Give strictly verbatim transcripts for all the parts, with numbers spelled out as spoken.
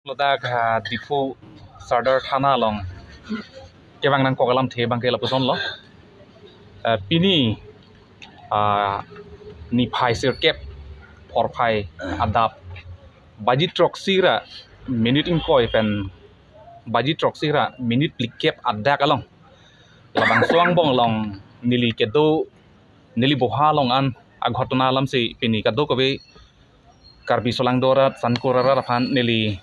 Ladak, ah, Diphu Sardar Thana along kevang nangkok alamthe abangke lapusonlo. Ah, pini, ah, niphai sirkep porphai adap baji throksi ra minute ingkoi pen baji throksi ra minute phlikep adak along labangso angbong along neli kedo, neli boha along an aghotona alamsi pini kadokave Karbi solangdo arat, sangkur arat aphan neli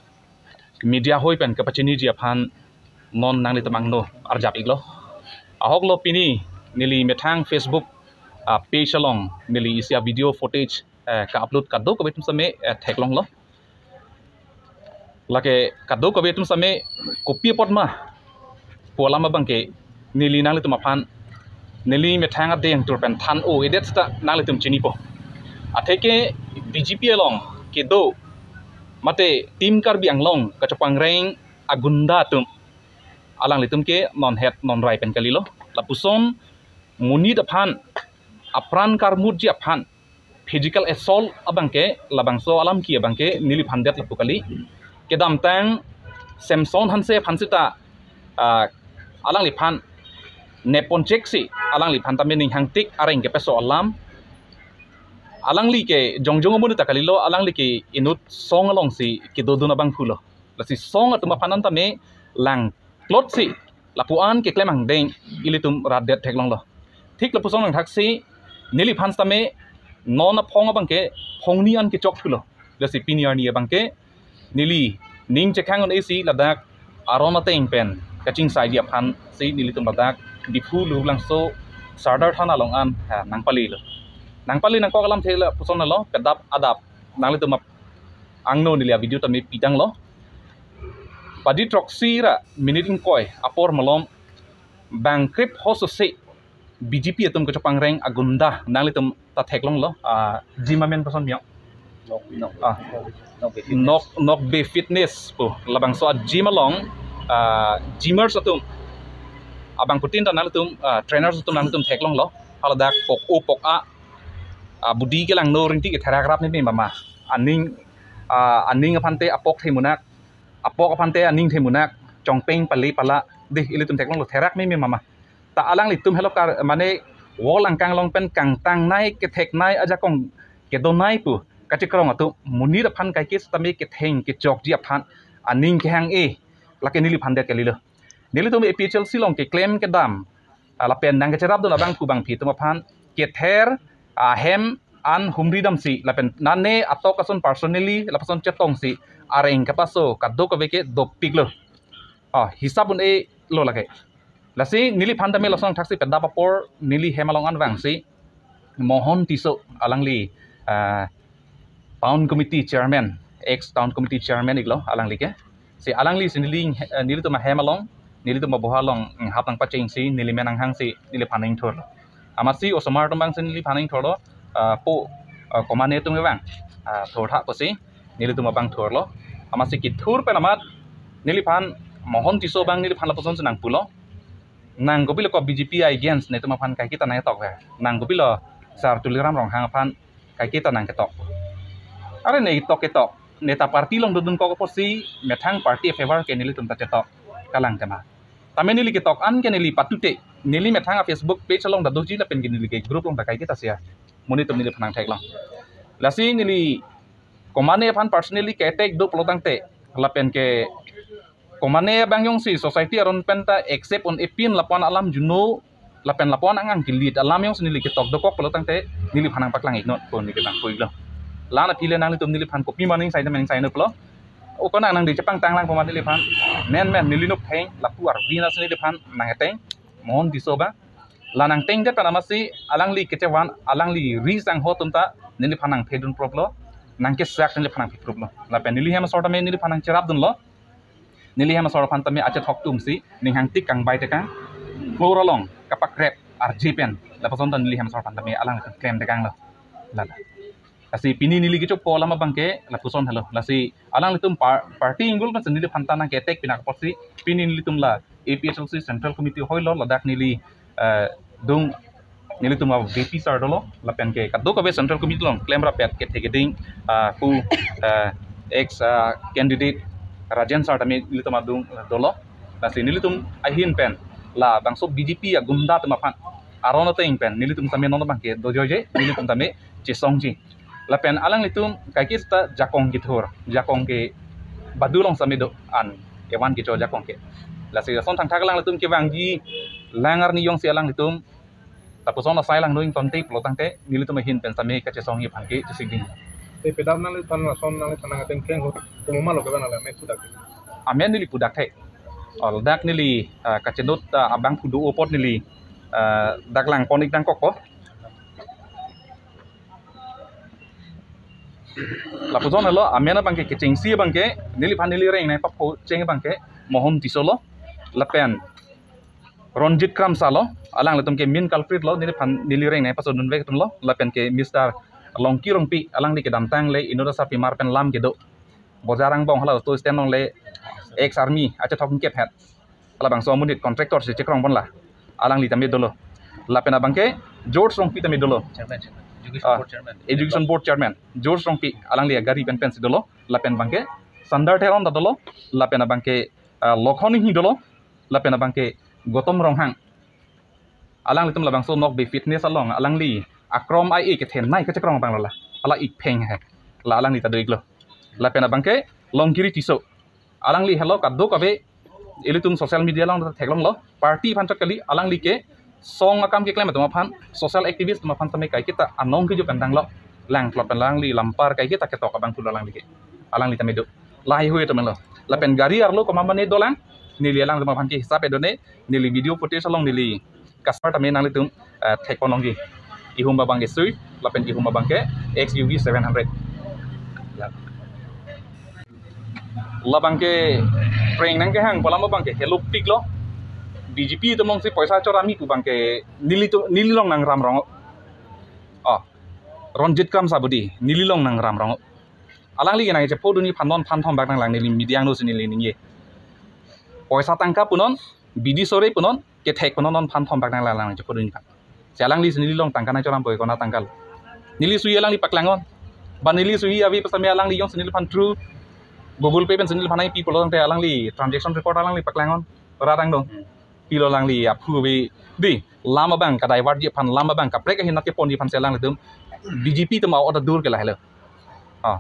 media hoi pen kapachiniji aphan non nanglitum angno arjap iklo. Ahoklo pini neli methang Facebook, ah, page along neli isi a-video footage, eh, ka-upload kadokave atum same, eh, theklonglo. Lake kadokave atum same kopi apot ma pu alam abangke neli nanglitum aphan, neli methang adeng tur pen than-o-edet seta nanglitum chinipo. Atheke B J P along kedo mate Team Karbi Anglong kachopangreng agunda atum alanglitum ke non het non rai pen kalilo. Lapuson monit aphan, apran karmutji aphan physical assault abangke, labangso alam ke abangke neliphan det lapu kali. Kedamtang Samson Hanse aphan seta, ah, alangliphan neponchek si alangliphan tame ninghangtik areng kepeso alam. Alangli ke jongjong amonit ta kalilo, alangli ke inut song alongsi kedodun abangphulo. Lasi song atum aphan an tame lang plot si lapu-an keklem angdeng ilitum rat det theklonglo. Thik lapuson angthaksi neliphan tame non aphong abangke phongni an kechok thulo. Lasi pini arni abangke neli ning chekhang un-e si ladak aron ateng pen kachingsaiji aphan si nelitum ladak Diphu Luhulangso Sardar Thana along an, ha, nangpalilo. Nangpali nangkok alamthe lapuson lo, kedap adap nanglitum ap-, angno neli a-video tame pidanglo. Baji throksi ra minute ingkoi apor malom bang krip hoso se B J P atum kachopangreng agunda nanglitum ta theklonglo, ah, gym amen koson miyong. Nok, nok. Ah. Nok Be Fitness. Nok, Nok Be Fitness pu labangso a-gym along, ah, gymmers atum abangphutin ta nanglitum, ah, trainers atum nanglitum theklonglo. Haladak pok o pok a, ah, body kelangno ringti ketherak rap ni mama. Aning, ah, aning aphante apok themunak, apok aphante aning themunak, chongpeng pale pala, dei ilitum theklonglo, therak meme mama. Ta alanglitum helo kar, mane wall angkang along pen kangtangnei ketheknei ajakong kedonei pu kachikrong atum monit aphan kaike setame ketheng kechokji aphan aning kehang-e, lake neliphan det kalilo. Nelitum A P H L C along keklem kedam, ah, lapen nangkecherapdun abangphu bangphi atum aphan kether ahem an humri damsi lapen nane atok ason personally lapuson chetongsi areng kepaso kadokave ke dopiklo. Ah, hisap un-elo lake. Lasi neliphan tame lason thaksi pedap apor neli hem along an vangsi Mohon Tisso alangli, ah, Town Committee Chairman, ex Town Committee Chairman iklo alangli ke. Si alangli si neli, eh, nelitum ahem along, nelitum aboha along, mm, hap nangpachengsi neli men nanghangsi neliphan ingthurlo. Amatsi osomar atum abangsi neliphan ingthurlo, ah, po, ah, komane atum abang, ah, thurtha pusi nelitum abang thurlo. Amatsi kethur pen amat neliphan Mohon Tisso abang neliphan lapuson si nangpulo. Nang kopilo ko B J P against netum aphan kaiketa nangketok ve. Nang kopilo Sar Tuliram Ronghang aphan kaiketa nangketok. Are ne ketok ketok, neta party along dodun kok apotsi methang party a-favor ke nelitum ta chetok kalang tema. Tame neli ketok an ke neli patute, neli methang a-Facebook page along ta doji lapen ke neli ke group along ta kaiketa share. Monit atum neliphan nangtheklong. Lasi neli komane aphan personally ke-attack do pulotangte lapen ke komane abang jongsi society aron pen ta accept un-e pin lapu-an alam juno lapen lapu-an angang ke-lead alam jongsi neli ketok dokok pulotangte neliphan nangpaklang iknot pu neli ke nangpuilo. La-an aphi le nanglitum neliphan kopi ma ning sai ne meng sai ne pulo. O konang nangdi chepangtang lang pu ma neliphan. Men men neli nuptheng lapu arvi nasi neliphan nangketeng Mohon Tisso abang. La nangtengdet pen amatsi alangli kechevan, alangli ri sangho atum ta neliphan nangphedun proplo. Nangkesak neliphan nangphi proplo. Lapen neli hem asor tame neliphan nangcherapdunlo. Neli hem asor aphan tame achethok atumsi ninghangtik kangbai tekang, floor along kapakrep arje pen lapuson ta neli hem asor aphan tame alang klem tekanglo. Lala. Lasi pini neli kechopo alam abangke lapuson helo. Lasi alanglitum par-, party inggul pensi neliphan ta nangke-attack pinak apotsi pini nelitum la A P H L C Central Committee hoilo ladak neli, eh, dung nelitum a-V P sir dolo lapen ke kadokave Central Committee along klemrap-et kethe keding, ah, pu, ah, ex, ah, candidate Rajen sir tame nelitum adung dolo. Lasi nelitum ahin pen labangso B J P agunda atum aphan aron ateng pen nelitum tame non abangke dojoije, nelitum tame chesongji. Lapen alanglitum kaiketa jakong kethur, jakong ke badu along tame do an evan kecho jakong ke. Lasi lason thangthak alanglitum kevangji lang arni jongsi alanglitum lapuson asai lang doing tonte pulo tangte nelitum ahin pen tame kachesongji aphan ke chesikding. Te pedam nangliphan lason nangliphan nang ateng keng ho, komat lo kevang nangli amen pudak? Amen neli pudak the. Ol dak neli, ah, kachenut, ah, abang pudu apot neli, ah, dak langpon ik nangkokpo. Lapuson lo, amen abangke kechengsi abangke neliphan neli reng nangpapho cheng abangke Mohon Tisso lo. Lapen Ronjit Kramsa lo, alanglitum ke main culprit lo, neliphan neli reng nangpasondun vek atum lo. Lapen ke Mister Longki Rongpi, alangli kedamtang le inut asarpimar pen lam kedo. Bojar angbong hala auto stand along le ex army achethok kep het. Halabangso amonit contractor si chekrong pon la. Alangli tame dolo. Lapen abangke George Rongpi tame dolo. Chairman, chairman. Education Ah, board chairman. Education board chairman George Rongpi, alangli agari pen pensi dolo. Lapen abangke Sundar Teron ta dolo. Lapen abangke, ah, Lokhon Inghi dolo. Lapen abangke Gautam Ronghang. Alanglitum labangso Nokbe Fitness along alangli akrom ai e kethenei kachekrong abang lo la. Hala ik pheng he. La alangli ta do-iklo. Lapen abangke Longkiri Tisso. Alangli helo kadokave ilitum social media along theklonglo. Party aphan chot kali, alangli ke song akam keklem atum aphan, social activist atum aphan tame kaiketa anong keju pen danglo. Langplot pen alangli lampar kaiketa ketok abang pulo alangli ke. Alangli tame do. Lahai hui atum lo. Lapen gari arlo komat mane dolang. Neli alangtum aphan ke hisap edone. Neli video footage along neli customer tame nanglitum, eh, thek pon longji. Ihum abangke Swift, lapen ihum abangke X U V seven hundred. Ya. Labangke prank nangkehang pu alam abangke helopik lo. B J P atum alongsi poisa chorami pu abangke nelitum, neli along nangram rong. Oh, Ronjit Kramsa budi neli along nangram rong. Alangli ke nangchephodunji aphan non phan thom bak nanglang, neli media angno si neli ningje. Poisa tangka punon, bidi sore punon, kethek punon, non phan thom bak nanglang, nangchephodunji aphan. Si alangli si neli along tangka nangchoram poi, kona tangka lo. Neli suhi alangli paklang non. Ba neli suhi ave pu setame alangli jongsi neliphan through Google Pay pensi neliphan nangpi pulo tangte alangli transaction record alangli paklang non. Rat angdong. Pilo alangli aphu ave. Dei, lam abang ka-divertji aphan, lam abang kaprek ahin nat keponji aphan si alanglitum B J P atum a-order dur ke lahelo. Ah.